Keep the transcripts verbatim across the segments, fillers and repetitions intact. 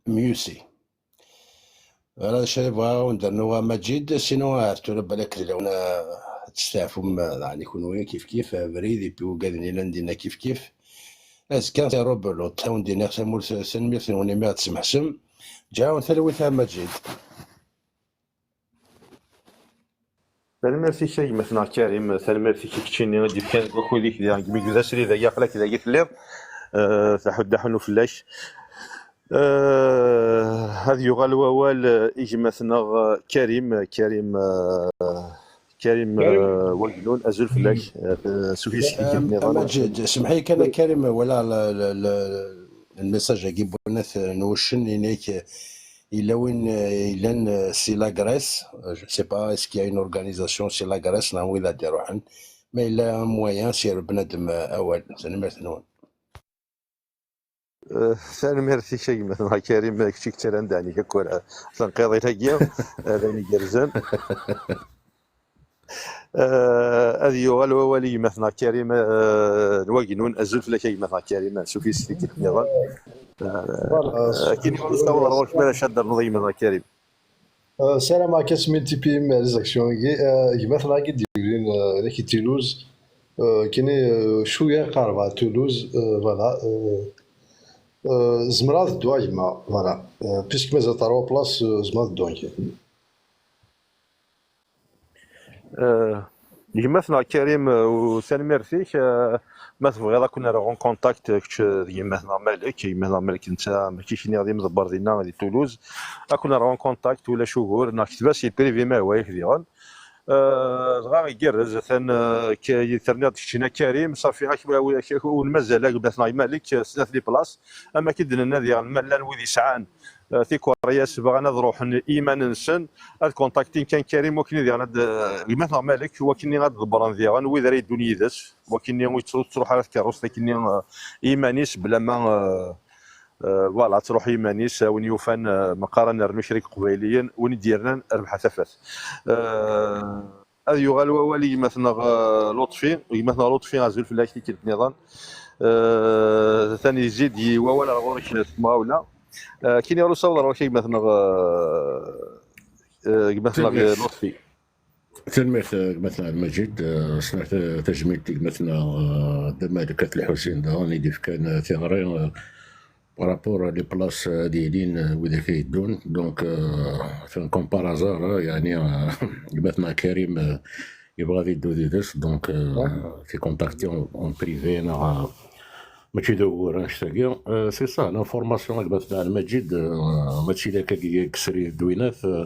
Mieux c'est. Voilà, d acu ara bɣiɣ ad wen-d-rnuɣ a Maǧid, sinon ar tura balak d lawan, eh, ad testeɛfum, eh, daɣen i kunwi, kif kif, abrid, et puis ugaden yellan dinna kif kif. Azekka, c'est rebelote, ad wen-d-iniɣ tamurt, tanemmirt-nwen imi ɣ-d-tesmeḥsem. Ǧǧiɣ-awen talwit a Maǧid. Tanemmirt-ik a gma-tneɣ Karim, tanemmirt-ik i keččini i d-yefkan deg wakud-ik di, deg mi d asrid-agi, aql-ak dagi telliḍ. Eh, taḥuddaḥ unu fell-ak. Eh, ad yuɣal wawal, eh, i gma-tneɣ, eh, Karim, Karim, eh, Karim, eh, Wagnun, azul fell-ak. Eh, s ufis i Am- k-nniḍen. Maǧid, semḥ-iyi kan a Karim, wala le, le, le, le message-agi n bunat, eh, n wuccen, inek, eh, yella win, eh, yellan, eh, si la Grèce, eh, je sais pas, est-ce qu'il y a une organisation si la Grèce, neɣ wid ad d-iruḥen, ma yella un moyen, s-yerr bnadem, eh, awal, tanemmirt-nwen. Eh, tanemmirt-ik a gma-tneɣ Karim, kečč i yettarran daɛni akk ar tanqiḍin-agi, eh, d ayen igerrzen. Eh, ad yuɣal wawal i gma-tneɣ Karim, eh, n Wagnun, azul fell-ak a gma-tneɣ Karim, s ufis tikkelt nniḍen. Eh, Voilà, akin ur nessaweḍ ar ɣur-k mi ara d-ternuḍ a gma-tneɣ Karim. Euh, ssarameɣ-ak ad smultipliyem les actions-agi. Euh, gma-tneɣ-agi d-yegrin, euh, d aki Toulouse. Euh, kini, euh, cwiya qerbeɣ Toulouse, euh, voilà. Euh, euh, zemreɣ ad dduɣ a gma, voilà. Euh, puisque mazal trois places, euh, zemreɣ ad dduɣ akka. Eh, gma-tneɣ Karim, eh, u tanemmirt-ik, eh, ma tebɣiḍ ad ken-rreɣ en contact, eh, kečč, eh, d gma-tneɣ Malek, gma-tneɣ Malek netta mačči kini d imḍebber dinna di Toulouse, ad ken-rreɣ en contact, ulac ugur, neɣ kteb-as i privé ma yehwa-yak diɣen. Eh, dɣa igerrez, atan, eh, k-, terniḍ-d keččini a Karim, safi, ak, ak, ak, ur mazal a gma-tneɣ Malek, eh, snat di place, am akken i d-nenna diɣen, ma llan wid yesɛan eh, tikerriyas bɣan ad ruḥen i yiman-nsen, ad kontaktin kan Karim wakken diɣen ad, eh, gma-tneɣ Malek, wakken ad ḍebbren diɣen wid ara yeddun yid-s, wakken ur yettru-, ur tettruḥ ara tkerrust akkenni, eh, i yiman-is, bla ma, eh, eh, voilà, ad truḥ i yiman-is, a win yufan, eh, meqqar ad nernu kra n Iqbayliyen, win i d-yernan rbeḥ a tafat. Eh, Ad yuɣal wawal i gma-tneɣ, eh, Lutfi. Gma-tneɣ Lutfi, azul fell-ak tikkelt nniḍen. Eh, atan yezzi-d i wawal ar ɣur-k s temɣawla. Eh, kini ɣer usaweḍ ar ɣur-k a gma-tneɣ, eh, eh, gma-tneɣ, eh, Tanemmirt. Lutfi. Tanemmirt, eh, gma-tneɣ Lmajid, eh, s ta-, tajmilt i gma-tneɣ, eh, Dda Malek At Lḥusin daɣen i d-ifkan, eh, tiɣri, eh, par rapport à les places, eh, ad yilin, eh, widak ay yeddun. Donc, eh, atan comme par hasard, eh, yeɛni, eh, gma-tneɣ Karim, eh, yebɣa ad yeddu yid-s, donc, eh, tikontakti en, en privé neɣ, eh, mačči d ugur annect-agi. Eh, c'est ça, l'information a gma-tneɣ Lmajid, eh, mačči d akka i yesri d winat, eh,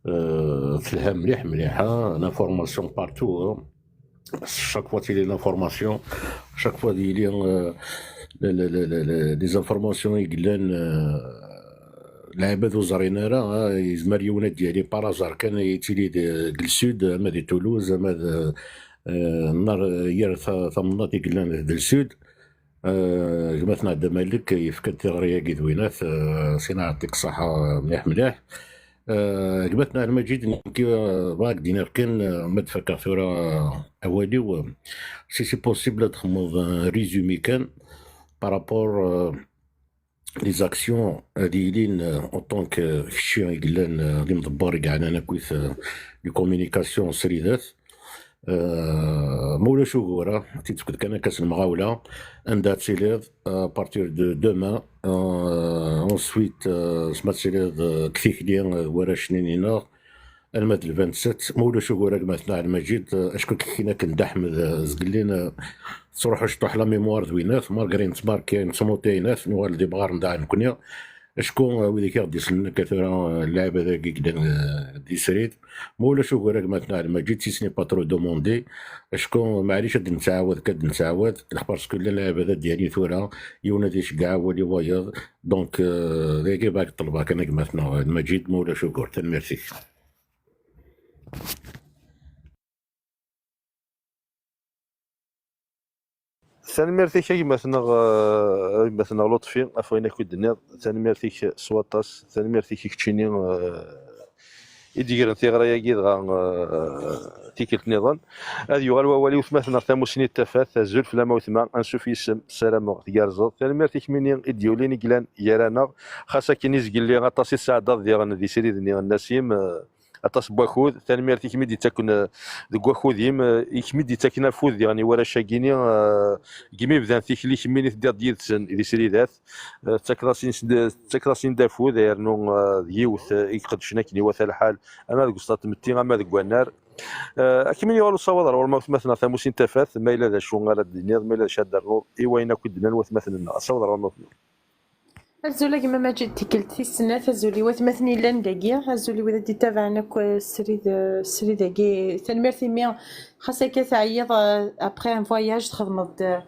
eh, telha mliḥ mliḥ, eh, l'information partout, eh. Chaque fois tili l'information, chaque fois yili, euh, le, le, le, le, le, les informations i yellan, euh, lɛibad ur ẓrin ara, ah, yezmer yiwen ad d-yali par hasard kan yettili de, deg le sud, ama di Toulouse, ama de, euh, nnar, yir ta-, tamnaḍt i yellan d le sud. Euh, gma-tneɣ Dda Malek yefka-d tiɣri-agi d winat, euh, sin aɛṭik ṣṣaḥa, euh, mliḥ mliḥ. Euh, gma-tneɣ Lmajid, nekki, euh, bɣiɣ ad d-iniɣ kan, euh, ma d-fakkeɣ tura, euh, awal-iw, euh, si c'est possible ad txedmeḍ un résumé kan par rapport, euh, les actions ad yilin, euh, en tant que kečči i yellan, euh, d imḍebber i yeɛnan akkit, euh, les communications srid-at. Euh, ma ulac ugur, ah, ad tt-id-tefkeḍ kan akka s lemɣawla, anda ad tiliḍ, euh, à partir de demain, euh, ensuite, euh, asmi ad tiliḍ, euh, deg tikli, euh, warrac-nni-ineɣ, alma d le vingt-sept, ma ulac ugur a gma-tneɣ Lmajid, euh, acku kkin akken Dda Ḥmed, euh, Zgellin, euh, tettruḥ acṭuḥ la mémoire d winat, malgré nettmarki, nettmuti ayennat, nuɣal d imɣaren daɣen nekni. Acku, euh, wid i aɣ-d-isellen akka tura, euh, lɛibad-agi i yellan, euh, di srid, ma ulac ugur a gma-tneɣ Lmajid, si ce n'est pas trop demandé. Acku, euh, maɛlic ad d-nettɛawad, akka ad d-nettɛawad, parce que llan lɛibad ad d-yali tura, yiwen ad iceggeɛ awal i wayeḍ. Donc, euh, dagi bɣiɣ ṭelbeɣ kan a gma-tneɣ Lmajid, ma ulac ugur. Tanemmirt-ik. Tanemmirt-ik a gma-tneɣ, eh, a gma-tneɣ Lutfi, ɣef wayen akk i d-tenniḍ. Tanemmirt-ik s waṭas. Tanemmirt-ik i keččini, eh, i d-yegren tiɣri-agi, dɣa, eh, tikkelt nniḍen. Ad yuɣal wawal i wetma-tneɣ Tamusni n Tafat. Azul fell-am a wetma, ansuf yis-m, ssarameɣ tgerrzeḍ. Tanemmirt i kemmini i d-yulin, i yellan gar-aneɣ, xas akken i zgelli aṭas i tesɛeddaḍ diɣen di srid-nni n Nasim, eh, aṭas n wakud. Tanemmirt i kemm i d-yettaken, eh, deg wakud-im, eh, i kemm i d-yettaken afud diɣen i warrac-agi-ni, eh, deg mi bdan tikli, kemmini teddiḍ-d yid-sen di sridat. Eh, tettakeḍ-asen, tettakeḍ-asen-d afud, yernu, eh, d yiwet, eh, i iqeddcen akken iwata lḥal, ama deg uẓeṭṭa n tmetti, ama deg wannar. Eh, akken i yuɣal usawaḍ ar ɣur-m a wetma-tneɣ Tamusni n Tafat, ma yella d acu ara d-tiniḍ, ma yella d acu ara d-ternuḍ i wayen akk i d-nnan watmaten-nneɣ. Asawaḍ ar ɣur-m a wetma. Azul a gma Maǧid, tikkelt tis snat, azul i watmaten yellan dagi, azul i wid i d-ittabaɛen akk, eh, srid, eh, srid-agi. Tanemmirt imi xas akka teɛyiḍ, eh, après un voyage txedmeḍ-d, eh,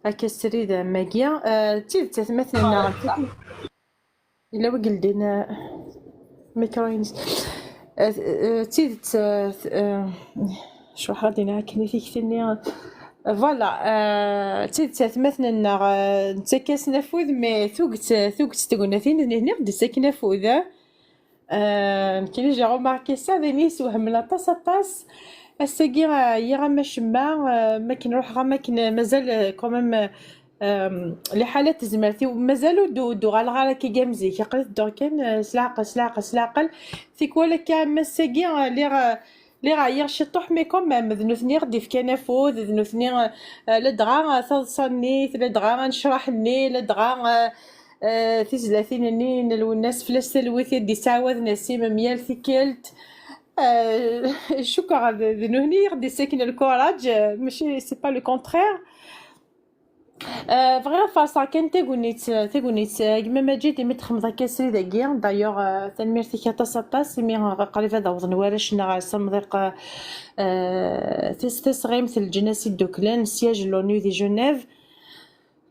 akka srid am wagi. Eh, d tidet atmaten-nneɣ. Yella wi yeldin, eh, mikru-ines. Eh, eh, d tidet, eh, eh, cwaḥ ad iniɣ akken i tikti-nni. Voilà, eh, d tidet atmaten-nneɣ, eh, nettak-asen afud, mais tuget, tuget n tegnatin d nitni i ɣ-d-ittaken afud, eh. Eh, nekkini j'ai remarqué ça, d ayen i yeswehhmen aṭas, aṭas. Ass-agi, eh, ɛyiɣ am acemma, eh, mi akken ruḥeɣ, am akken, eh, mazal, eh, quand même, eh, eh, liḥala n tezmert-iw, mazal ur d-, ur d-uɣaleɣ ara akka am zik. Aql-i tedduɣ kan, eh, s leɛqel, s leɛqel, s leɛqel. Tikwal akka am ass-agi, eh, lliɣ, eh, lliɣ ɛyiɣ ciṭuḥ, mais quand même, d nutni i ɣ-d-ifkan afud, d nutni, eh, ladɣa, eh, taḍsa-nni, ladɣa anecraḥ-nni, ladɣa, eh, eh, tizlatin-nni n Lwennas, fell-as talwit i d-ittɛawaden Nasim am yal tikkelt. Eh, cukkeɣ d, d nutni i ɣ-d-ittaken lkuraǧ, eh, mačči, c'est pas le contraire. Eh, bɣiɣ ad farṣeɣ kan tagnit, tagnit, eh, gma Maǧid, imi txedmeḍ akka srid-agi. D'ailleurs, eh, tanemmirt-ik aṭas, aṭas, imi, eh, qrib ad awḍen warrac-nneɣ s amḍiq, eh, tis-, tasɣimt n leǧnas idduklen, siège n l'ONU di Genève.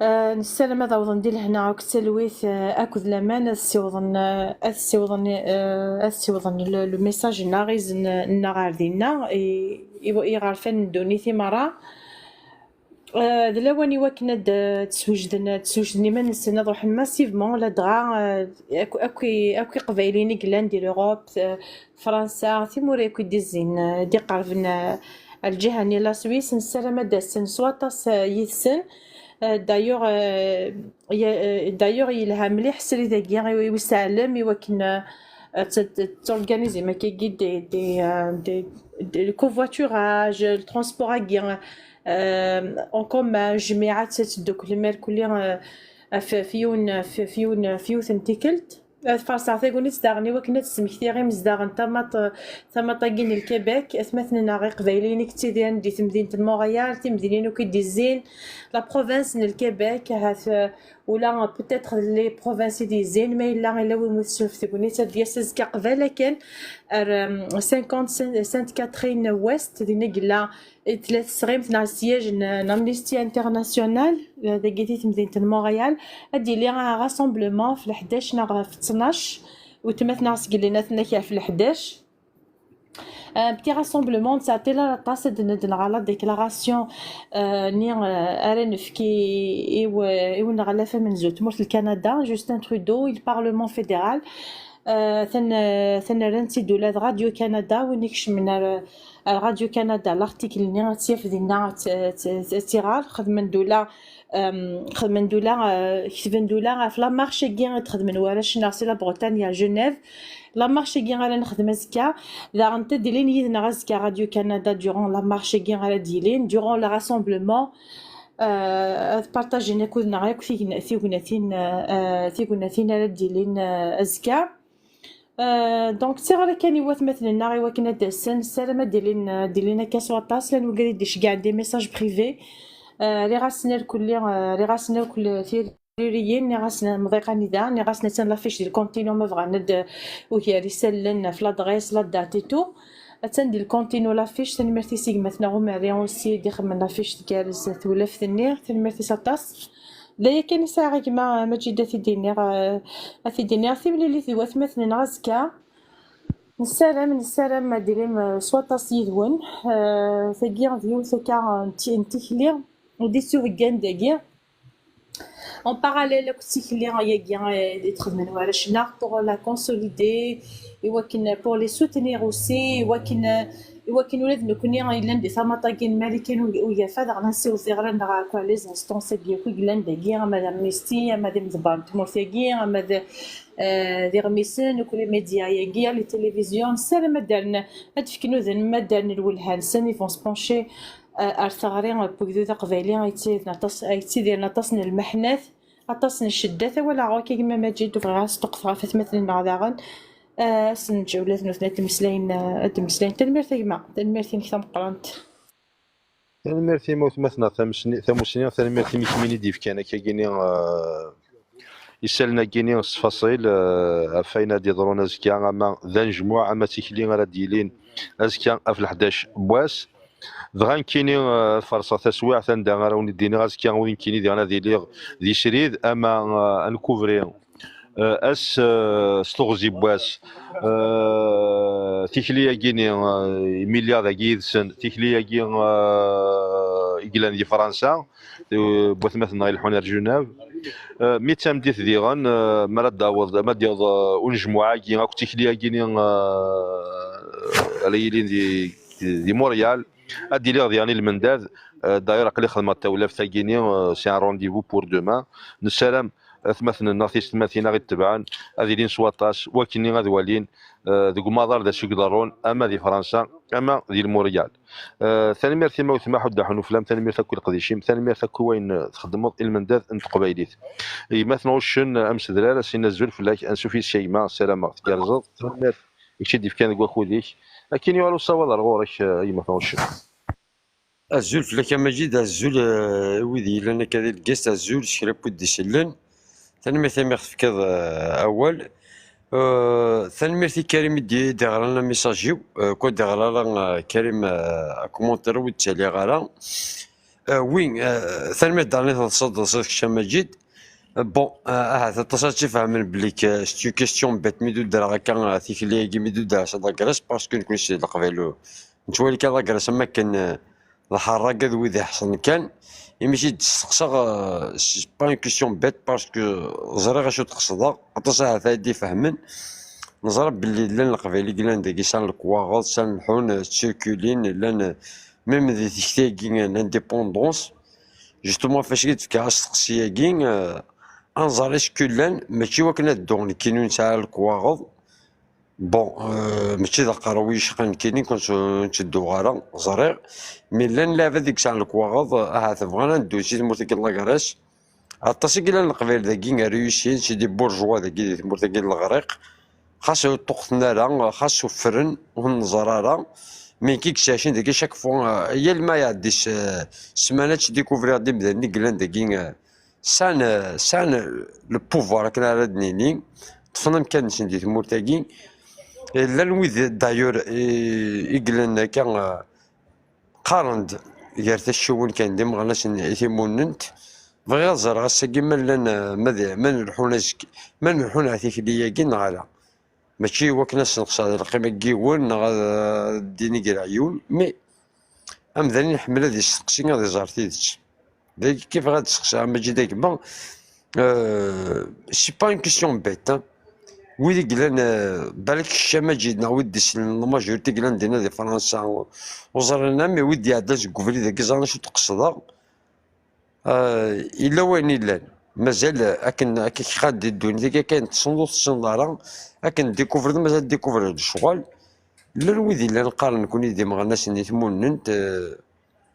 Eh, nessaram ad awḍen di lehna akked talwit, eh, akked laman, ad ssiwḍen, eh, ad ssiwḍen, eh, ad ssiwḍen le, le message-nneɣ, izen-nneɣ ɣer dinna, i, i, i iɣerfan n ddunit i merra. Eh, d lawan i wakken ad, eh, d-swejden, ad d-swejden iman-nsen, ad ruḥen massivement, ladɣa, eh, akk, akk i, akk iqbayliyen i yellan di l'Europe, eh, Fransa, timura akk i d-izzin, eh, d-iqerben, eh, ar lǧiha-nni la Suisse, nessaram ad d-asen s waṭas, eh, yid-sen. Eh, d'ailleurs, eh, ya-, eh, d'ailleurs, yelha mliḥ srid-agi i, i useɛlem, i wakken, eh, ad t-, ad torganisem akkagi des, des, eh, des, des, le covoiturage, le transport-agi, eh, en commun, jmiɛat ad tedduklem irkelli, eh, f, f yiwen, f, f yiwen, f yiwet n tikkelt. Ad farṣeɣ tagnit daɣen i wakken ad d-smektiɣ imezdaɣ n tamaṭ-, tamaṭ-agi n Lkebek, atmaten-nneɣ iqbayliyen i yettidiren di temdint n Montréal, timdinin akk i d-izzin, la province n Lkebek, ahat, eh, ula peut-être les provinces i d-yezzin, ma yella, yella win ur tesnuf tegnit, ad d-yas azekka qbala kan ar, eh, cinquante Sainte-Catherine Ouest, dinna i yella i tella tesɣimt neɣ siège n, n Amnesty International, eh, dagi di temdint n Montréal, ad d-yili rassemblement f leḥdac neɣ f ttnac, weltma-tneɣ seg Llinat n Akal f leḥdac. Eh, petit rassemblement, ur nettɛeṭṭil ara aṭas, ad d-, ad d-nɣer la déclaration, eh, ni, eh, ara nefk i, i, i uneɣlaf amenzu n tmurt n Kanada, Justin Trudeau, i le Parlement fédéral. Eh, tan-, eh, tanerrant-id ula d Radio Canada, win ikecmen ar, ar Radio Canada, l'article-nni ad t-yaf dinna, ad t-, ad t-, ad t-iɣer. Xedmen-d ula, em, xedmen-d ula, eh, ketben-d ula ɣef la marche-agi i d-xedmen warrac-nneɣ si la Bretagne à Genève. La marche-agi ara nexdem azekka, daɣen ad d-ilin yid-neɣ azekka Radio Canada durant la marche-agi ara d-yilin, durant le rassemblement. Eh, ad partajen akked-neɣ akk tigna-, tignatin, eh, eh, tignatin ara d-yilin, eh, azekka. Euh, donc, d tiɣri kan i watmaten-nneɣ i wakken ad d-asen, nessaram ad d-ilin, ad d-ilin akka s waṭas, llan wigad i d-iceggɛen des messages privés. Euh, rriɣ-asen irkelli, euh, rriɣ-asen irkelli tiririyin, nniɣ-asen amḍiq anida, nniɣ-asen attan l'affiche di le continu ma bɣan ad d-, ugar isallen ɣef l'adresse, la date et tout. Attan di le continu l'affiche, tanemmirt-is i gma-tneɣ Umerri aussi i d-ixemmen l'affiche tgerrez tewlaft-nni, tanemmirt-is aṭas. D aya kan i sɛiɣ a gma Maǧid ad t-id-iniɣ, eh, ad t-id-iniɣ. Timlilit d watmaten-nneɣ azekka. Nessaram, nessaram ad d-ilim, eh, s waṭas yid-wen. Eh, tagi d yiwet akka n ti-, n tikli i d-ittuheggan dagi. En parallèle akked tikli-agi, eh, i d-xedmen warrac-nneɣ pour la consolider, i wakken, pour les soutenir aussi, i wakken, eh, i wakken ula d nekkni yellan di tamaṭ-agi n Marikan u, ugafa, daɣen ad nsiweḍ tiɣri-nneɣ akk les instances-agi akk i yellan dagi, ama d Amnesty, ama d imḍebbren n tmurt-agi, ama d, eh, d iɣmisen, akk les médias-agi, les télévisions, nessaram ad d-rren, ad d-fken udem, ad d-rren lwelha-nsen, ils vont se pencher, eh, ar teɣri n wegdud aqbayli, ay yettidiren aṭas, ay yettidiren aṭas n lmeḥnat, aṭas n cceddat. Awal-a ɣur-k a gma Maǧid, u bɣiɣ ad sṭuqteɣ ɣef atmaten-nneɣ daɣen. Ah, ad sen-neǧǧ ula d nutni ad d-mmeslayen, ah, ad d-mmeslayen. Tanemmirt a gma, tanemmirt-inek tameqqrant. Tanemmirt i ma wetma-tneɣ tamusni-, tamusni, tanemmirt i mi kemmini d-yefkan akkagini, ah, isallen-agini s ttfaṣil, ah, ɣef wayen ad d-yeḍrun azekka, ama d anejmuɛ, ama d tikli ara d-yilin azekka ɣef leḥdac n wass. Dɣa nekkini, eh, ad farṣeɣ taswiɛt anda ara wen-d-iniɣ azekka wi nekkini diɣen ad iliɣ di srid, ama, eh, ad nkubri, eh, ass, eh, s teɣzi n wass, eh, tikli-agi-ni, eh, mi lliɣ dagi yid-sen, tikli-agi, eh, i yellan di Fransa, eh, n watmaten-nneɣ ileḥḥun ar Genève. Eh, mi d tameddit diɣen, eh, mi ara d-taweḍ, ma d-yaweḍ, eh, unejmuɛ-agi akk tikli-agi-ni, eh, ara yilin di, di Montréal, ad d-iliɣ diɣen i lmendad. Euh, d'ailleurs, aql-i xedmeɣ tawlaft-agi-ni, euh, c'est un rendez-vous pour demain. Nessaram atmaten-nneɣ, tiyessetmatin aɣ-itebɛen, ad ilin s waṭas, wakken-nni ad walin, euh, deg umaḍal d acu i iḍerrun, ama di Fransa, ama di Lmuryal. Euh, tanemmirt i ma wetma Ḥudda Ḥunuflam, tanemmirt akk i leqdic-im, tanemmirt akk i wayen, euh, txeddmeḍ i lmendad n teqbaylit. Yemma-tneɣ uccen, amsedrar, ad s-in azul fell-ak, ansuf yis-k a gma, ssarameɣ tgerrzeḍ. Tanemmirt i kečč i d-ifkan deg wakud-ik. Akken yuɣal usawaḍ ar ɣur-k, euh, a yemma-tneɣ uccen. Azul fell-ak a Majid, azul, eh, i wid yellan akka di lgest, azul s kra n wid d-isellen. Tanemmirt imi ɣ-tefkiḍ, eh, awal. Eh, tanemmirt i Karim i d-, i d-iɣran amiṣaj-iw, eh, kwa d-iɣra ara, eh, Karim, eh, akumenter ur d-ttaliɣ ara. Eh, wi, eh, tanemmirt daɣen i teḍṣaḍ, teḍṣiḍ kečč a Majid. Eh, bon, eh, ahat aṭas ad tt-ifehmen belli k-, c'est une question bête mi d-uddreɣ akka, eh, tikli-agi mi d-uddreɣ s la Grèce, parce que nekni si Leqbayel nettwali kan la Grèce am akken, eh, d lḥerraga d wid iḥeṣren kan. Imi i d-testeqsaɣ, euh, c'est pas une question bête parce que ẓriɣ acu d-qesdeɣ, aṭas ahat ad d-ifehmen. Neẓra belli llan Leqbayel i yellan dagi, sɛan lekwaɣeḍ, sɛan leḥḥun, euh, ttsirkulin, llan, euh, même di tekti-agi n l'indépendance. Justement, fac i d-tefka asteqsi-agi, euh, ad nẓer est-ce que llan, mačči wakken ad dduɣ nekkini ur nesɛi ara lekwaɣeḍ, Bon, euh, mačči d aqerru-w i yecqan nekkini, ur ttedduɣ ara, ẓriɣ. Mi llan lɛibad i yesɛan lekwaɣeḍ, ahat bɣan ad ddun si tmurt-agi n Lagres. Aṭas i yellan Leqbayel dagi, réussin, c'est des bourgeois dagi di tmurt-agi n Leɣriq. Xas ur ṭṭuqten ara, xas uffren, ur neẓer ara. Mi nekk i yettɛicin dagi, chaque fois, euh, yal ma iɛeddi s, euh, ssmana, ttdikuvriɣ-d imdanen i yellan dagi, euh, sɛan, sɛan le pouvoir, akken ara d-nini, ṭṭfen amkan-nsen di tmurt-agi. Llan wid, d'ailleurs, i, i yellan akka, eh, qqaren-d gar tacciwin kan d imeɣnasen i timunent. Bɣiɣ ad ẓreɣ ass-agi ma llan, eh, ma d, ma nleḥḥun azekka, ma nleḥḥun ar tikli-agi neɣ ala. Mačči i wakken ad sneqseɣ di lqima n yiwen neɣ ad, ad d-inigereɣ yiwen, mais amdan iḥemmel ad yesteqsi, ad iẓer tidet. Dagi kif ad d-steqsiɣ a Maǧid a gma, euh, c'est pas une question bête, hein. Wid i yellan, euh, balak kečč a Maǧid neɣ wid d-isellen, la majorité i yellan dinna di Fransa, ur ẓrin ara, mais wid d-iɛeddan seg ubrid-agi ẓran acu d-qesdeɣ. Ah, yella wayen yellan. Mazal akken, akka kxad di ddunit-agi, akken tessneḍ ur tessineḍ ara, akken découvrir mazal découvrir d ccɣel. Llan wid yellan qqaren nekkni d imeɣnasen i tmunent, eh,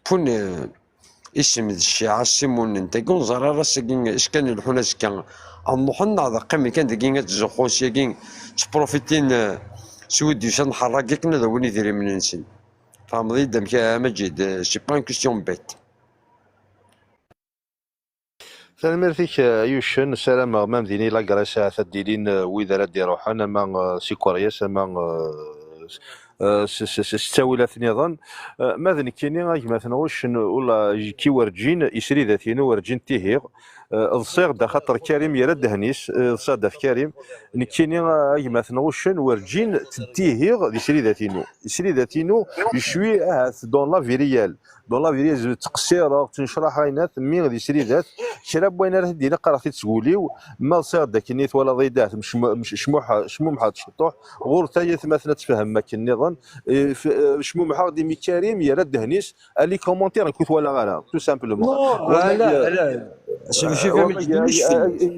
pun, eh, isem d cciɛa s timunent-agi, ur neẓri ara ass-agi iskan ileḥḥun azekka ad nruḥen neɣ ad qqimen kan dagi ad ttzuxxun syagi, ttprofitin, eh, s wid yusan ḥerrag akken ad awin idrimen-nsen. Tfehmeḍ-iyi-d amek a Maǧid? Eh, c'est pas une question bête. Tanemmirt-ik, eh, ay uccen. Ssarameɣ ma d din i Lagres ahat ad d-ilin, eh, wid ara d-iruḥen, ama, eh, s ikeryas, ama, eh, s, eh, s, s, s, s ttawilat nniḍen. Eh, ma d nekkini, a gma-tneɣ uccen, ula, nekki werǧin, i sridat-inu werǧin ttihiɣ. Eh, ḍsiɣ-d axaṭer Karim yerra ddehn-is, eh, ḍsiɣ-d ɣef Karim. Nekkini, a gma-tneɣ uccen, werǧin ttihiɣ di sridat-inu. Sridat-inu, je suis ahat dans la vie réelle. Dans la vie, ttqessireɣ, ttnecraḥeɣ, mi di sridat, kra n wayen ara t-id-iniɣ, qqareɣ-t-id seg wul-iw, ma ḍsiɣ-d akkenni, twalaḍ-iyi-d ahat mcem-, mc-, cmuḥ-, cmumḥeɣ-d ciṭuḥ, ɣur-t ay atmaten ad tfehmem akken nniḍen, eh, f-, eh, cmumḥeɣ-d imi Karim yerra ddehn-is, a les commentaires, nekk ur t-walaɣ ara, tout simplement. Non, wamma ala, ala.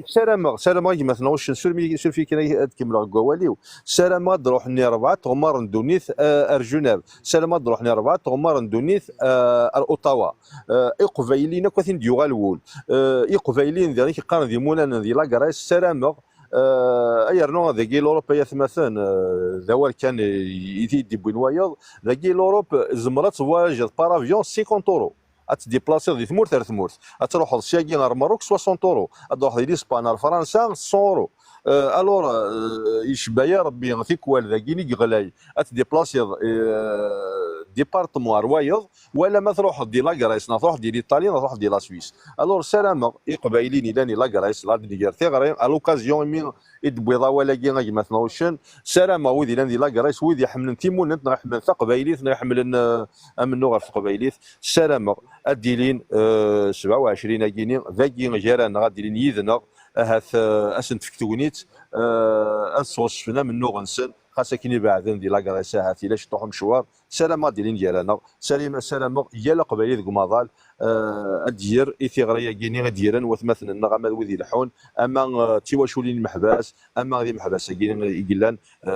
Ssarameɣ, ssarameɣ a gma-tneɣ uccen, suref-iyi kan ad kemmleɣ deg wawal-iw, ssarameɣ ad d-ruḥen i rebɛa tɣemmar n ddunit, eh, ar Genève. Ssarameɣ ad d-ruḥen i rebɛa tɣemmar n ddunit, eh, ar Ottawa. Eh, Iqbayliyen akk ad ten-d-yuɣal wul. Eh, Iqbayliyen diɣen i k-qqaren d imunanen di la Grèce, ssarameɣ, eh, ay rnu dagi l'Europe ay atmaten, eh, d awal kan i, i t-id-iwwin wayeḍ, dagi l'Europe, tzemreḍ ad tvoyajeḍ par avion cinquante euros. Ad tdiplaṣiḍ di tmurt ar tmurt. Ad truḥeḍ syagi ar Merruk soixante euros. Ad truḥeḍ di Lispan ar Fransa cent euros. Eh, alors, eh, icba-ya Rebbi tikwal dagi i yeɣlay. Ad tdiplaṣiḍ, eh, département ar wayeḍ, wala ma truḥeḍ di la Grèce, neɣ truḥeḍ di l'Italie, neɣ truḥeḍ di la Suisse. Alors, ssarameɣ Iqbayliyen yellan di la Grèce, la d-nger tiɣri, à l'occasion imi i d-tewwiḍ awal-agi a gma-tneɣ uccen, ssarameɣ wid yellan di la Grèce, wid iḥemmlen timunent, neɣ iḥemmlen taqbaylit, neɣ iḥemmlen, eh, amennuɣ ɣer teqbaylit, ssarameɣ ad d-ilin, eh, sebɛa u ɛecrin-agi-ni, dagi gar-aneɣ, ad d-ilin yid-neɣ, ahat, eh, ad sen-tefk tegnit, eh, ad sɣezfen amennuɣ-nsen, xas akken ibeɛden di la Grèce, ahat yella ciṭuḥ umecwar, ssarameɣ ad d-ilin gar-aneɣ, ssarameɣ, ssarameɣ yal aqbayli deg umaḍal, eh, ad d-yerr i tiɣri-agi-ni i d-yerran watmaten-nneɣ, ama d wid ileḥḥun, ama, eh, d tiwaculin imeḥbas, ama d imeḥbas-agi i yellan, eh,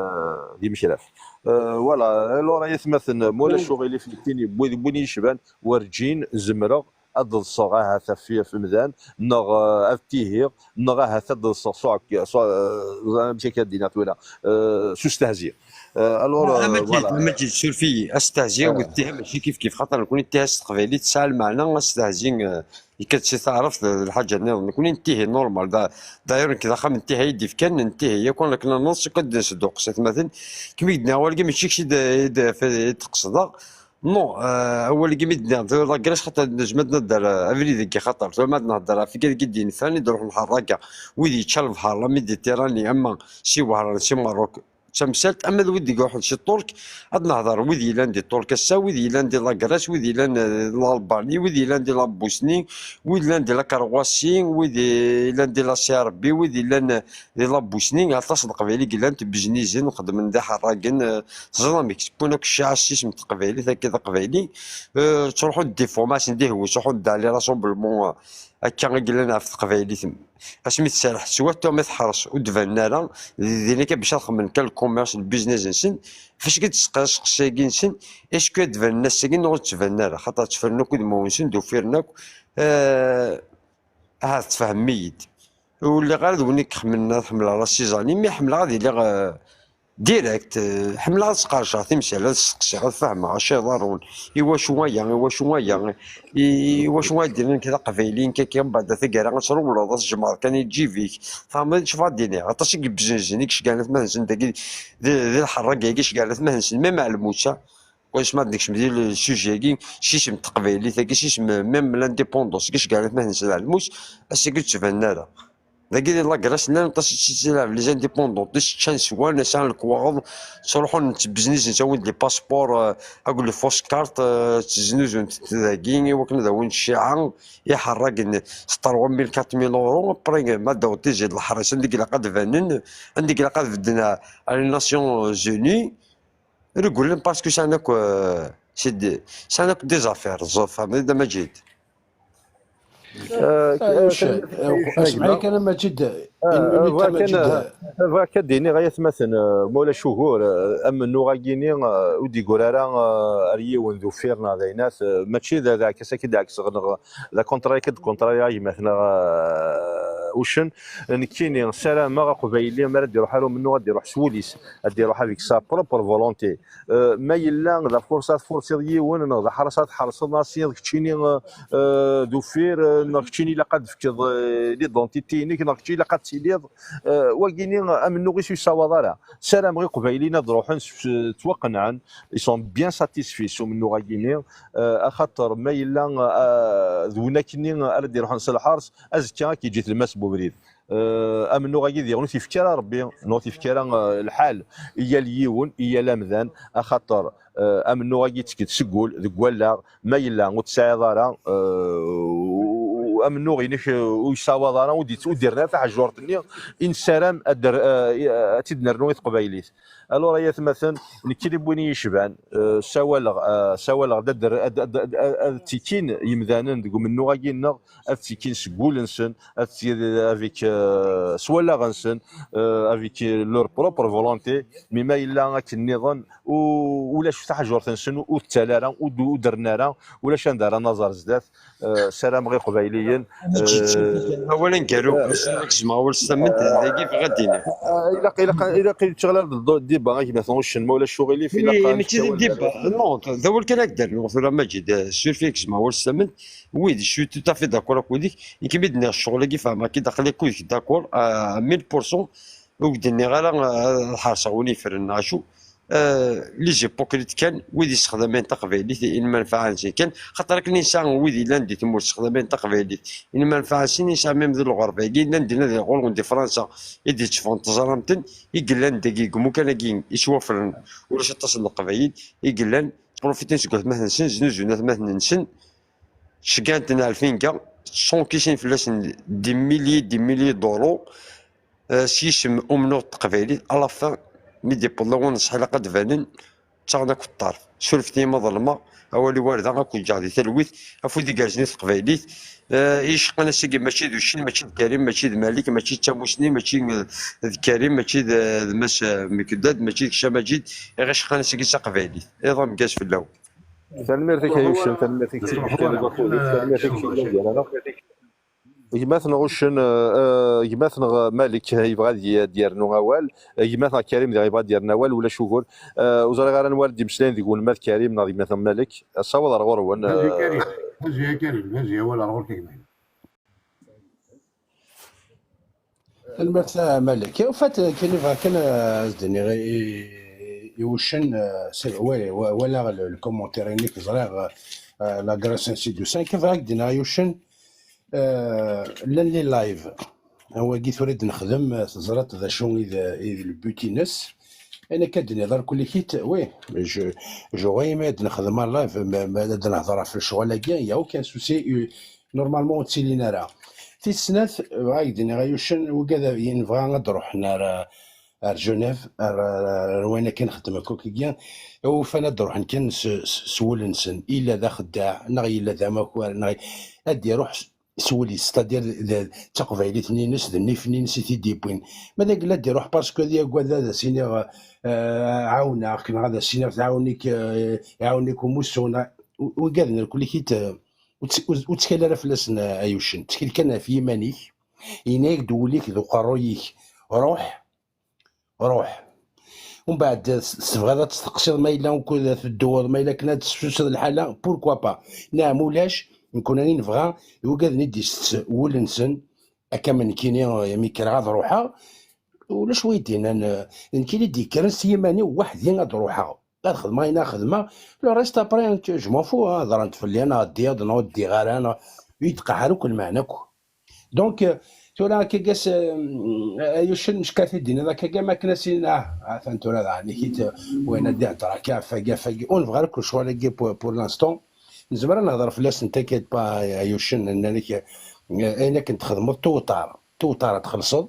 d imekraf. Eh, voilà, alors ay atmaten, ma ulac uɣilif, nekkini wid, win yecban, werǧin zemreɣ ad ḍseɣ ahat ɣef, ɣef umdan, neɣ, eh, ad ttihiɣ, neɣ ahat ad ḍseɣ s uɛek-, s u-, eh, amek akka ad d-iniɣ tura, eh, s ustehzi. Eh, alors, eh, Maǧid, voilà. Maǧid, suref-iyi, astehzi akked ttiha mačči kif kif, xaṭer nekkni ttiha s teqbaylit tesɛa lmeɛna, astehzi, eh, yekka-d si taɛrabt d, d lḥaǧa nniḍen. Nekkni nettihi normal, da, d'ailleurs nekk d axxam n ttiha i d-ifkan, nettihi yakk akken ad neḍs, yakk ad d-nessedduqes atmaten. Kem i d-nniɣ, awal-agi mačči kečč i d, i d, i d-qesdeɣ. Non, eh, awal-agi mi d-nniɣ, tura la Grèce, xaṭer nezmer ad d-nedder, eh, abrid-agi, xaṭer tura ma d-nehder ɣef wigad-agi d-yenfan, i d-ruḥen ḥerraga, wid yečča lebḥer, la Méditerranée, ama si Wehran, si Merruk, d tamsalt, ama d wid i iruḥen si Ṭṭurk, ad nehder wid yellan di Ṭṭurk ass-a, wid yellan di la Grèce, wid yellan, eh, di l'Albanie, wid yellan di la Bosnie, wid yellan di la Croatie, wid yellan di la Serbie, wid yellan, eh, di la Bosnie, aṭas n Leqbayel i yellan, ttbeznizen, xeddmen d iḥerragen, eh, teẓriḍ amek, wwin akk cciɛa s yisem n teqbaylit, akka d aqbayli, eh, ttruḥun-d des fois, ma asen-d-ihwa, ttruḥun-d à les rassemblements, eh, akka i yellan ɣef teqbaylit. Asmi tserreḥ teswiɛt, tura ma teḥres, ur d-banen ara, d din akka bac ad xedmen kan le commerce, le business-nsen, fac i d-tesqeṣṣi-agi-nsen, est-ce que ad d-banen ass-agi neɣ ur d-ttbanen ara? Xaṭer ttfernen akk udmawen-nsen, d uffiren akk, eh, ahat tfehmem-iyi-d. Ur lliɣ ara d win i ixemmnen ad ḥemmleɣ la Cézanne, mi ḥemmleɣ ad iliɣ, eh, direct, eh, ḥemmleɣ ad sqerceɣ timsal, ad steqsiɣ, ad fehmeɣ acu iḍerrun, iwacu aya, iwacu aya, i, iwacu ay d-nnan kra aqbayli, nekk akka, mbeɛd taggara ad trewleḍ, ad tjemɛeḍ kan iǧib-ik, tfehmeḍ acu ad d-iniɣ, aṭas i yebzenzen, i icegɛen atmaten-nsen dagi, di, di lḥerraga-agi, icegɛen atmaten-nsen, même ar lmut-a, Wa isem ad nekcem di le sujet-agi, s yisem n teqbaylit-agi, s yisem même l'indépendance, agi cegɛen atmaten-nsen ar lmut, ass-agi ur d-ttbanen ara. Dagi di la Grèce, llan aṭas i tt-ittlaɛben les indépendantistes, ččan swan, sɛan lekwaɣeḍ, ttruḥun ttbeznizen, ttawin-d les passeports, euh, akked les fausses cartes, euh, tteznuzunt dagi, i wakken ad awin cciɛa, iḥerragen s trois mille, quatre mille euros, après, ma d-awḍen tizid leḥris, anda i ilaq ad banen, anda i ilaq ad bedden à, à les Nations Unies, Regglen parce que sɛan akk, euh, c'est des, sɛan akk des affaires, ẓef, fehmeḍ-id a Maǧid? Semḥ-iyi kan a Maǧid, bɣiɣ kan, bɣiɣ kan ad d-iniɣ ay atmaten, euh, ma ulac ugur, euh, amennuɣ-agi-ni, euh, ur d-iggur ara, euh, ar yiwen d uffir neɣ d ayen at, euh, mačči d, d aɛekkas akka i d-ɛekseɣ neɣ d akunṭrari akka i d-kunṭrariɣ gma-tneɣ, euh, uccen. Nekkini ssarameɣ aqbayli mi ara d-iruḥ ar umennuɣ ad d-iruḥ s wul-is, ad d-iruḥ avec sa propre volonté. Euh, ma yella d afurṣa ad tfurṣiḍ yiwen, neɣ d aḥerṣa ad tḥerṣeḍ, neɣ ass-nni d keččini, euh, euh, d uffir, euh, neɣ keččini ilaq ad d-tefkeḍ, euh, l'identité-inek, neɣ keččini ilaq ad tiliḍ, euh, wagini amennuɣ-is ur yessawaḍ ara. Ssarameɣ iqbayliyen ad ruḥen s, s, ttwaqenɛen, ils sont bien satisfaits s umennuɣ-agini, euh, axaṭer ma yella, euh, d win akkenni ara d-iruḥen s lḥerṣ, azekka ad k-yeǧǧ-it lmas n ubrid. Eh, amennuɣ-agi diɣen ur t-yefki ara Rebbi, neɣ ur t-yefki ara, eh, lḥal i yal yiwen, i yal amdan, axaṭer, eh, amennuɣ-agi yettekk-d seg wul, deg wallaɣ, ma yella ur tesɛiḍ ara, eh, u-, u-, amennuɣ-inek, eh, ur yessawaḍ ara, ur d-yett-, ur d-irni ara taḥejjurt-nni i nessaram ad d-, eh, ad tt-id-nernu i teqbaylit. Alors, ay atmaten, nekkini n win i yi-yecban, eh, ssawaleɣ, eh, ssawaleɣ-d ad, ad, ad, ad, ad ttikkin yemdanen deg umennuɣ-agi-nneɣ, ad ttikkin seg wul-nsen, ad ttikkin avec, eh, s wallaɣ-nsen, eh, avec leur propre volonté, mi ma yella akken nniḍen, u-, ulac taḥjurt-nsen, ur d-ttal ara, ur d-, ur d-rren ara, ulac anda ara naẓ ar zdat. Eh, ssarameɣ Iqbayliyen, eh, awal aneggaru, eh, ssarameɣ ad gezmeɣ awal s tamemt, eh, dagi bɣiɣ ad d-iniɣ. Eh, ilaq, ilaq, ilaq ad teɣliḍ d-, diba, a gma-tneɣ uccen, ma ulac uɣilif, ilaq. Wi, mačči d diba, non, d awal kan ad d-rnuɣ tura, Maǧid, eh, surtout ad gezmeɣ awal s tamemt, wi, je suis tout à fait d'accord akked-k, nekk mi d-nniɣ ccɣel-agi fehmeɣ-k-id, aql-i akked-k d'accord à mille pour cent, ur k-d-nniɣ ara, eh, ad ḥerseɣ win yeffren neɣ acu. Eh, les hypocrites kan, wid yessexdamen taqbaylit i lmanfaɛa-nsen kan, xaṭer akken i nesɛa wid yellan di tmurt ssexdamen taqbaylit i lmanfaɛa-nsen, i nesɛa même di lɣerba-agi, llan dinna di ɣur-wen di Fransa, i d-yetteffɣen teẓram-ten, i yellan dagi deg umukan-agi yettwafren, ulac aṭas n leqbayel, i yellan ttprofiten seg watmaten-nsen, znuzun atmaten-nsen, ceggɛen-ten ar lfinga, ttṣunkisin fell-asen des milliers, des milliers d'euros, eh, s yisem umennuɣ n teqbaylit, à la fin, mi d-yewweḍ lawan n ṣṣeḥ ilaq ad d-banen, ttaɣen akk ṭṭerf. Surfet-iyi ma ḍelmeɣ, awal-iw ar da, ad k-ǧǧeɣ di talwit, afud igerrzen i teqbaylit. Eh, iceqqen ass-agi mačči d uccen, mačči d Karim, mačči d Malik, mačči d tamusni, mačči d Karim, mačči d, d Mass, eh, Mikdad, mačči d Kcamajid, iɣ iceqqen ass-agi d taqbaylit. Iḍ ameggaz fell-awen. Tanemmirt-ik ay uccen, tanemmirt-ik i d-yefkan deg wakud-ik, tanemmirt-ik i d-yefkan gar-aneɣ. Gma-tneɣ uccen, eh, eh, gma-tneɣ Malik, eh, yebɣa ad y-, ad d-yernu awal. Eh, gma-tneɣ Karim diɣ yebɣa ad d-yernu awal, ulac ugur. Eh, ur ẓriɣ ara anwa ara d-imeslayen deg-wen, ma d Karim neɣ d gma-tneɣ Malik. Asawaḍ ar ɣur-wen. Vas-y, eh, Karim, vas-y, a Karim, vas-y, awal ar ɣur-k a gma. Tanemmirt a Malik. En fait, kan bɣiɣ kan, eh, ad s-d-iniɣ i, i, i uccen, eh, s-, ouais, wa-, walaɣ le, le commentaire-inek, ẓriɣ, eh, la grâce ainsi de suite. Kan bɣiɣ ad k-d-iniɣ i uccen, eh, llan les lives. Awagi tura i d-nexdem, eh, teẓriḍ d acu i d, i d le but-ines. Ayen akka d-nniḍ ar kulli kit, oui, je, j'aurais aimé ad nexdem un live, ma, ma ad nehḍer ɣef lecɣal-agi, y a aucun souci, eh, normalement ur ttilin ara. Tis snat, bɣiɣ ad k-d-iniɣ ay uccen, wigad yenbɣa ad d-ruḥen ar, ar Genève, ar, ar, ar wayen akken xeddmen akk-agi, ufan ad d-ruḥen kan s, s, s wul-nsen, yella d axeddaɛ, neɣ yella d amakar, neɣ ad d-iruḥ s, s wul-is, c'est-à-dire d, d taqbaylit-nni-ines, d nnif-nni-ines i t-id-yewwin. Ma d agella ad d-iruḥ parce que ad yagad ad as-iniɣ, eh, ɛawneɣ-k, neɣ ad as-iniɣ tɛawen-ik, eh, iɛawen-ik umussu, neɣ, w-, wigad n lkulli-kit, eh, ur tt-, ur, ur ttkal ara fell-asen, eh, ay uccen. Ttkel kan ɣef yiman-ik, yenna-yak-d wul-ik d uqerruy-ik, ruḥ, ruḥ. Umbeɛd, s-, tebɣiḍ ad testeqsiḍ ma yella ukud tedduɣeḍ, ma yella akken ad tessuseḍ lḥala, pourquoi pas? Neɣ ma ulac, nekkni i nebɣa d wigad-nni d-isett wul-nsen, akka am nekkini, eh, mi kkreɣ ad ruḥeɣ, ulac wa yi-d-yennan, eh, d nekkini i d-yekkren s yiman-iw weḥd-i ad ruḥeɣ. Ad xedmeɣ ayen ara xedmeɣ, le reste après, je m'en fous, hein, ḍrant fell-i, neɣ ddiɣ-d, neɣ ur ddiɣ ara, neɣ, ur yi-d-qeḥḥer akk lmeɛna akk. Donc, euh, tura akka gas, euh, ay uccen mecka t-id-tiniḍ akka gam akken as-in, ah, atan tura daɣen, ikit, euh, wayen ad d-ihedder akka, afagi, afagi. Ur nebɣi ara kul ccɣel-agi pour, pour l'instant. Nezmer ad nehder fell-asen, t'inquiète pas, ay uccen, nnan-ak, euh, ayen akken txedmeḍ, tôt ou tard, tôt ou tard ad txellṣeḍ.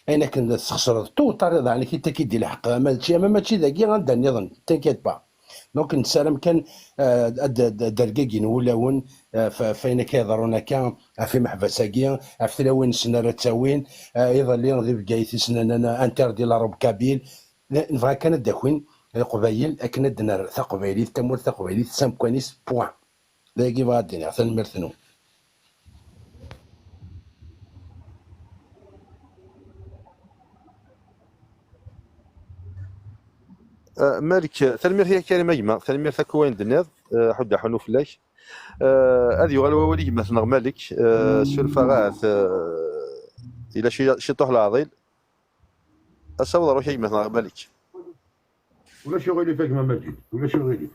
Ayen akken txesreḍ, tôt ou tard daɣen, ikit ad k-id-ilḥeq, ama d, ama mačči dagi, anda nniḍen, t'inquiète pas. Donc, nessaram kan, euh, ad, ad, ad d-rgagin wulawen, euh, f-, f ayen akka yeḍrun akka, ɣef imeḥbas-agi, ɣef tlawin-nsen ara ttawin, euh, iḍelli di Bgayet i s-nnan interdit la robe kabyle. N-, nebɣa kan ad d-akin Leqbayel akken ad d-nerr taqbaylit, tamurt taqbaylit, s amkan-is, point. D ayagi bɣiɣ ad d-iniɣ, tanemmirt-nwen. Eh, Malik, tanemmirt-ik a Karim a gma, tanemmirt akk i wayen d-tenniḍ, eh, ḥudd aḥunu fell-ak. Eh, ad yuɣal wawal i gma-tneɣ Malik, eh, suref-aɣ ahat, eh, yella ci-, ciṭuḥ leɛḍil. Asawaḍ ar ɣur-k a gma-tneɣ Malik. Ulac uɣilif a gma Maǧid, ulac uɣilif.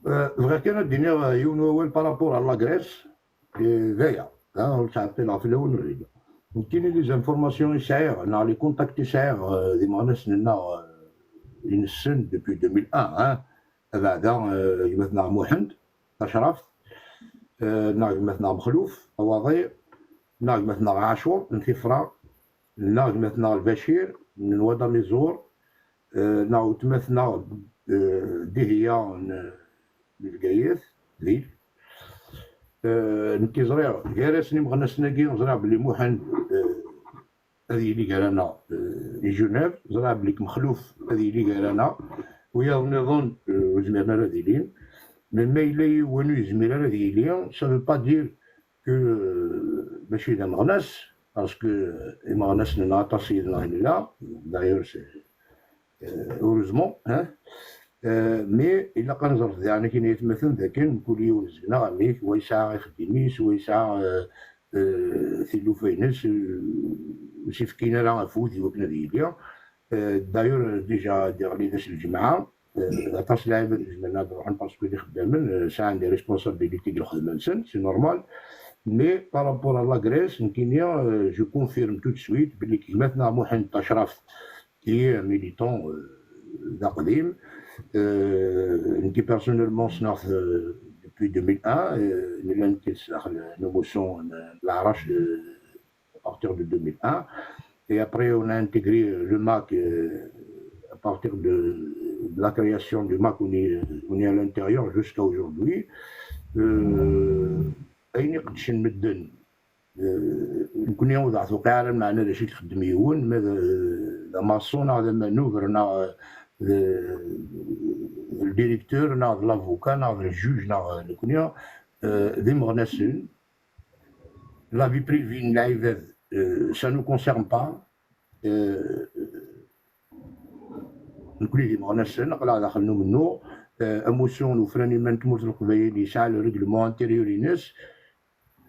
Eh, bɣiɣ kan ad d-iniɣ, eh, yiwen wawal par rapport à la Grèce, eh, d aya, ha, ur ttɛeṭṭileɣ fell-awen ur illa. Nekkini, les informations i sɛiɣ neɣ les contacts i sɛiɣ, euh, d imeɣnasen-nneɣ, euh, i nessen depuis deux mille un, hein, abeɛda, euh, gma-tneɣ Muḥend Tacraft, euh, neɣ gma-tneɣ Mexluf Awaḍi, neɣ gma-tneɣ Ɛacur n Tifra, neɣ gma-tneɣ Lbacir n Wad Amiẓur, euh, neɣ weltma-tneɣ, euh, Dihya n, n Bgayet, Dil. Euh, nekki ẓriɣ gar-asen imeɣnasen-agi, ẓriɣ belli Muḥend, euh, ad yili gar-aneɣ, euh, i Genève, ẓriɣ belli Mexluf ad yili gar-aneɣ, wiyaḍ nniḍen, euh, ur zmiren ara ad ilin. Mais ma yella yiwen ur yezmir ara ad yili, ça veut pas dire que, euh, mačči d ameɣnas, parce que, euh, imeɣnasen-nneɣ aṭas yid-neɣ i nella, d'ailleurs, c'est, euh, heureusement, hein. Euh, mais ilaq ad nẓer daɣen akken ay atmaten d akken mkul yiwen seg-neɣ amek, wa yesɛa ixeddim-is, wa yesɛa, euh, euh, tilufa-ines, euh, ur s-ifkin ara afud i wakken ad yili. Euh, d'ailleurs, déjà, diɣli d ass n lǧemɛa, euh, aṭas n lɛibad ur zmiren ad ruḥen parce que d ixeddamen, euh, sɛan des responsabilités deg lxedma-nsen, c'est normal. Mais par rapport à la Grèce, nekkini, euh, je confirme tout de suite belli gma-tneɣ Muḥend Tacraft, qui est un militant, euh, d aqdim, euh, nekki personnellement ssneɣ-t, euh, depuis deux mille un, euh, nella nekki s daxel n umussu n Leɛrac, euh, à partir de deux mille un. Et après, on a intégré le MAK, euh, à partir de, de la création du MAK, on est, on est à l'intérieur jusqu'à aujourd'hui. Euh, ayen iqeddcen medden, euh, nekkni ur d aɣ-tuqiɛ ara lmeɛna d acu i ixeddem yiwen, ma d, d amaṣun neɣ d amanuver neɣ d, d ldirektur neɣ d lavuka neɣ d ljuj neɣ nekkni, euh, d imeɣnasen. La vie privée n lɛibad, euh, ça nous concerne pas. Euh, nekkni d imeɣnasen, aql-aɣ daxel n umennuɣ. Euh, amussu n ufran iman n tmurt n Leqbayel yesɛa le règlement intérieur-ines.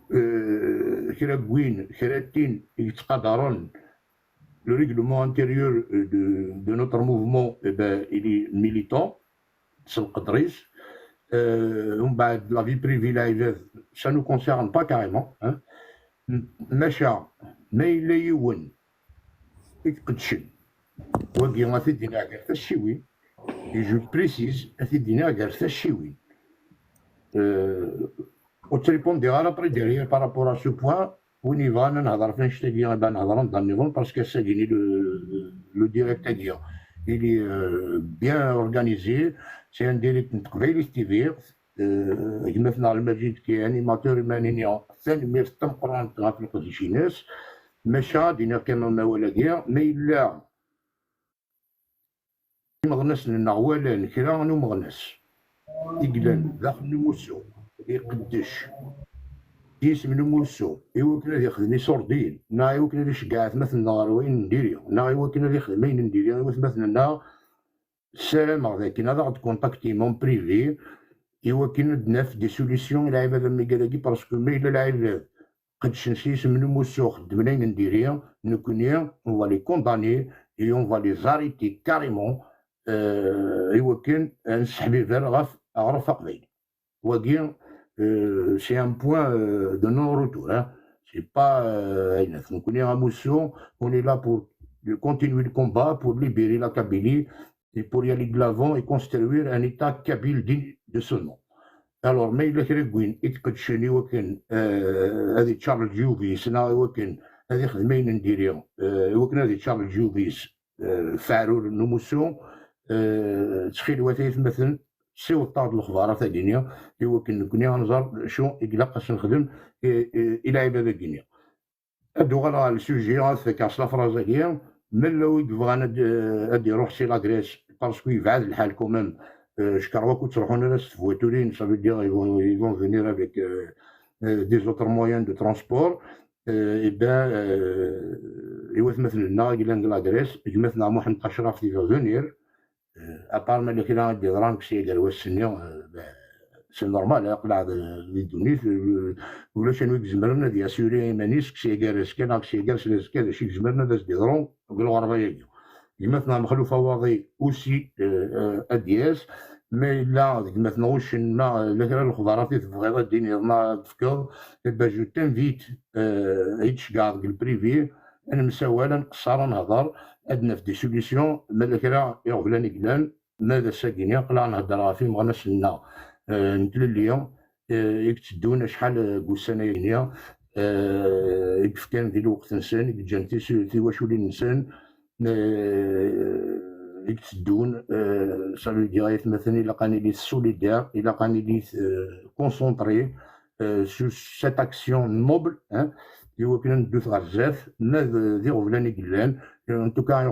Euh, kra n win, kra n tin i yettqadaren le règlement intérieur, euh, de, de notre mouvement, eh ben, il est militant, s lqedr-is. Euh, umbeɛd, la vie privée n lɛibad, ça nous concerne pas carrément, hein. M-, maca, ma yella yiwen i iqeddcen, wagi ad t-id-iniɣ gar tacciwin, et je précise, ad t-id-iniɣ gar tacciwin. Euh, ur ttripondiɣ ara après derrière par rapport à ce point. Win yebɣan ad nehḍer ɣef annect-agi, eh ben, nehḍer anda nniḍen, parce que ass-agi, le, le direct-agi, il est, euh, bien organisé. C'est un direct n Teqbaylit T V. Euh, gma-tneɣ Lmajid, qui est animateur, iman-ini, tanemmirt tameqqrant ɣef leqdic-ines. Maca, ad iniɣ kan awal-agi, ma yella imeɣnasen-nneɣ walan kra n umeɣnas i yellan daxel n umussu, iqeddec s yisem n umussu, i wakken ad ixdem iṣurdiyen, neɣ i wakken ad iceggeɛ atmaten-nneɣ ɣer wayen n diri, neɣ i wakken ad ixdem ayen n diri i watmaten-nneɣ, ssarameɣ d akken ad aɣ-d-kontaktim en privé, i wakken ad d-naf des solutions i lɛibad am wigad-agi, parce que ma yella lɛibad qeddcen s yisem n umussu, xeddmen ayen n diri, nekkni, on va les condamner et on va les arrêter carrément, euh, i wakken ad nesseḥbiber ɣef aɣref aqbayli. Wagi, euh, c'est un point, euh, de non-retour, hein. C'est pas, euh, ayen. Nekkni, amussu, on est là pour continuer le combat, pour libérer la Kabylie, et pour y aller de l'avant et construire un État kabyle digne de ce nom. Alors, ma yella kra n win i iqeddcen i wakken, euh, ad iččar leǧyub-is, neɣ i wakken ad ixdem ayen n diri, euh, i wakken ad iččar leǧyub-is, euh, f aɛrur n umussu, euh, ttxil-wet ay atmaten, siwḍet-aɣ-d lexbarat-agi-nni, i wakken nekkni ad nẓer d acu i ilaq ad s-nexdem i, i, i lɛibad-agi-nni. Ad d-uɣaleɣ ɣer le sujet, ad fakeɣ s la phrase-agi. Ma yella wi yebɣan ad, ad d-iruḥ si la Grèce, parce que yebɛed lḥal quand même, euh, je crois ur ttruḥun ara s tvoiturin, ça veut dire ils vont, ils vont venir avec, euh, euh, des autres moyens de transport. Euh, eh ben, euh, i watmaten-nneɣ i yellan deg la Grèce, gma-tneɣ Muḥend Tacraft, il va venir. Euh, à part ma yella kra i d-yeḍran deg sya gar wass-nni, euh, ben, c'est normal, aql-aɣ di ddunit, euh, ulac anwa i izemren ad yasuri iman-is deg sya gar azekka neɣ deg sya gar snat azekka, d acu i izemren ad as-d-yeḍru deg lɣerba-agi. Gma-tneɣ Mexluf Awaḍi aussi, euh, euh, ad d-yas, Ma yella d gma-tneɣ uccen, ma la kra n lexbarat i tebɣiḍ ad d-tiniḍ neɣ ad d-tefkeḍ, eh ben, je t'invite, euh, ad yi-d-tceggɛeḍ deg le privé, ad nemsawal, ad nqeṣṣer, ad nehder, ad d-naf des solutions, ma la kra iɣeblan i yellan, ma d ass-agi-nni aql-aɣ nhedder ɣef imeɣnasen-nneɣ, euh, n tlelli, euh, i yetteddun acḥal, euh, n wussan ay-nni, euh, i yefkan di lweqt-nsen, i yeǧǧan tis-, tiwaculin-nsen, euh, i yetteddun, euh, ça veut dire, ay atmaten, ilaq ad nili solidaire, ilaq ad nili, euh, concentré, euh, sur cette action noble, hein, i wakken ad neddut ɣer zdat, ma d, d iɣeblan i yellan, en tout cas,